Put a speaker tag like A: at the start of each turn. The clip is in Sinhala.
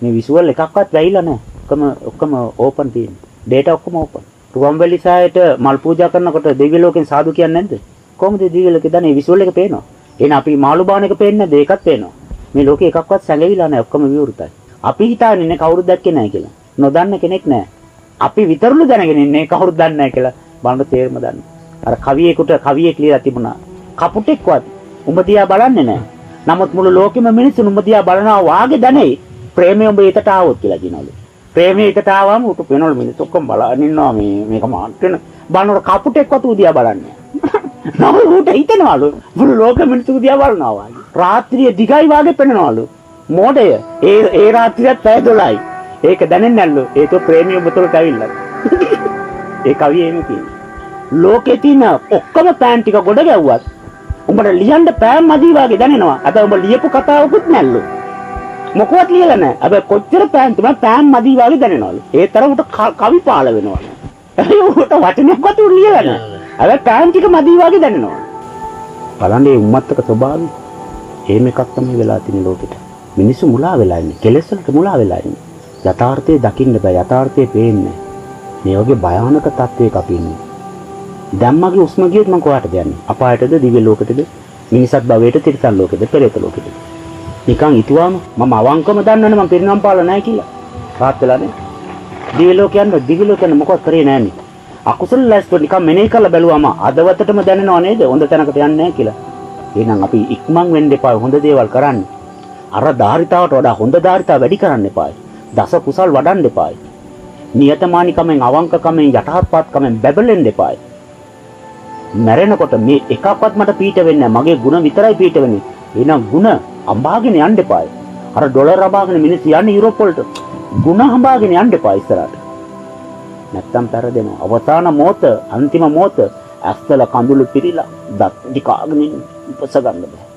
A: මේ විසුවල් එකක්වත් වැහිලා නැහැ. ඔක්කොම ඔක්කොම ඕපන් තියෙන්නේ. ඩේටා ඔක්කොම ඕපන්. රුවන්වැලි සෑයට මල් පූජා කරනකොට දිව්‍ය ලෝකෙන් සාදු කියන්නේ නැද්ද? කොහොමද දිව්‍ය ලෝකේ දන්නේ? විසුවල් එක පේනවා. එහෙනම් අපි මාළු බාන එක පේන්නේ නැද්ද? ඒකත් පේනවා. මේ ලෝකේ එකක්වත් සැඟවිලා නැහැ. ඔක්කොම විවෘතයි. අපි හිතාගෙන ඉන්නේ කවුරුත් දැක්කේ නැහැ කියලා. නොදන්න කෙනෙක් නැහැ. අපි විතරලු දැනගෙන ඉන්නේ කවුරුත් දන්නේ නැහැ කියලා. බලන්න තේරුම දන්න. අර කවියෙකුට කවියෙක් ලියලා තිබුණා. කපුටෙක්වත් උඹ දිහා බලන්නේ නැහැ. නමුත් මුළු ලෝකෙම මිනිස්සු උඹ දිහා බලනවා වාගේ දැනෙයි. ප්‍රේමය උඹ හිතට ආවොත් කියලා කියනවලු. ප්‍රේමය හිතට ආවම උට පේනවලු මිනිස්සු ඔක්කොම බලන් ඉන්නවා මේ මේක මාත් වෙන. බලනකොට කපුටෙක්වත් ඌ දිහා බලන්නේ නැහැ. නමුත් ඌට හිතෙනවලු මුළු ලෝකෙ මිනිස්සු දිහා බලනවා වාගේ. රාත්‍රිය දිගයි වාගේ පෙනෙනවලු. මෝඩය. ඒ ඒ රාත්‍රියත් පැය 12යි. ඒක දැනෙන්නේ නැල්ලු. ඒක ප්‍රේමය ඔබ තුළට ඇවිල්ලා. ඒ කවිය එහෙම කියනවා. ලෝකේ තියෙන ඔක්කොම පෑන් ටික ගොඩ ගැව්වත් උඹට ලියන්න පෑන් මදි වාගේ දැනෙනවා. හැබැයි උඹ ලියපු කතාවකුත් නැල්ලු. මොකවත් ලියලා නැහැ. හැබැයි කොච්චර පෑන් තිබුණත් පෑන් මදි වාගේ දැනෙනවලු. ඒ තරම් උට කවි පාල වෙනවලු. හැබැයි උට වචනයක්වත් උන් ලියලා නැහැ. හැබැයි පෑන් ටික මදි වාගේ දැනෙනවා. බලන්න මේ උම්මත්තක ස්වභාවය. එහෙම එකක් තමයි වෙලා තියෙන්නේ ලෝකෙට. මිනිස්සු මුලා වෙලා ඉන්නේ. කෙලෙස් වලට මුලා වෙලා ඉන්නේ. යථාර්ථය දකින්න බෑ. යථාර්ථය පේන්නේ මේ වගේ භයානක තත්වයක අපි ඉන්නේ. දැන් මගේ උස්ම ගියොත් මං කොහාටද යන්නේ? අපායටද, දිව්‍ය ලෝකෙටද, මිනිසත් භවයට, තිරිසන් ලෝකෙද, පෙරේත ලෝකෙද? නිකන් හිතුවාම මම අවංකම දන්නවනේ මං පිරිනමන පාලා නැහැ කියලා. රාත් වෙලා නේ. දිව්‍ය ලෝක යන්න දිව්‍ය ලෝක යන්න මොකවත් කරේ නැහනේ. අකුසල ලැස්තුව නිකන් මෙනෙහි කරලා බැලුවම අදවතටම දැනෙනව නේද? හොඳ තැනකට යන්නේ නැහැ කියලා. එහෙනම් අපි ඉක්මන් වෙන්න එපා හොඳ දේවල් කරන්න. අර ධාරිතාවට වඩා හොඳ ධාරිතාව වැඩි කරන්න එපායි. දස කුසල් වඩන්න එපායි. නියතමානිකමෙන් අවංකකමෙන් යටහත්පත්කමෙන් බැබලෙන්න එපායි. මැරෙනකොට මේ එකක්වත් මට පීඩ වෙන්නේ නැහැ. මගේ ගුණ විතරයි පීඩ වෙන්නේ. එහෙනම් ගුණ අඹාගෙන යන්න එපායි. අර ඩොලර් අඹාගෙන මිනිස්සු යන්නේ යුරෝප් වලට. ගුණ හඹාගෙන යන්න එපා ඉස්සරහට. නැත්තම් පෙරදෙනවා. අවසාන මොහොත, අන්තිම මොහොත ඇස්වල කඳුළු පිරීලා දත් ටික කාගෙන ඉපස ගන්න බෑ.